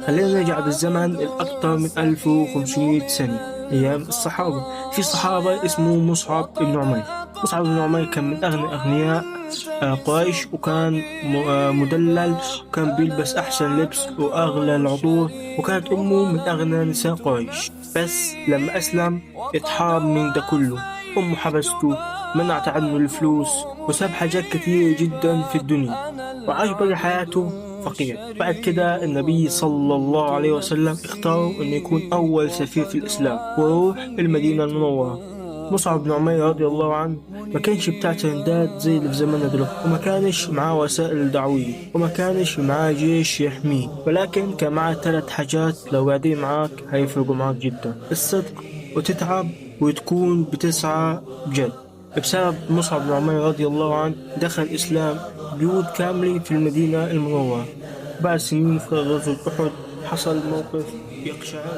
خلينا نرجع بالزمن لأكثر من 1500 سنة، أيام الصحابة. في صحابة اسمه مصعب بن عمير. مصعب بن عمير كان من أغنى أغنياء قريش، وكان مدلل، وكان بيلبس أحسن لبس وأغلى العطور، وكانت أمه من أغنى نساء قريش. بس لما أسلم اتحرم من ده كله، أمه حبسته، منعت عنه الفلوس، وساب حاجات كتير جدا في الدنيا، وعاش باقي حياته فقير. بعد كده النبي صلى الله عليه وسلم اختاره انه يكون اول سفير في الاسلام ويروح المدينة المنورة. مصعب بن عمير رضي الله عنه ما كانش بتاع ترندات زي اللي في زماننا دلوقتي، وما كانش معاه وسائل دعوية، وما كانش معاه جيش يحميه، ولكن كان معاه 3 حاجات لو قاعدين معاك هيفرقوا معاك جدا: الصدق، وتتعب، وتكون بتسعى بجد. بسبب مصعب بن عمير رضي الله عنه دخل الإسلام بيوت كاملة في المدينة المنورة. بعد سنين في غزوة أحد حصل موقف يقشعر.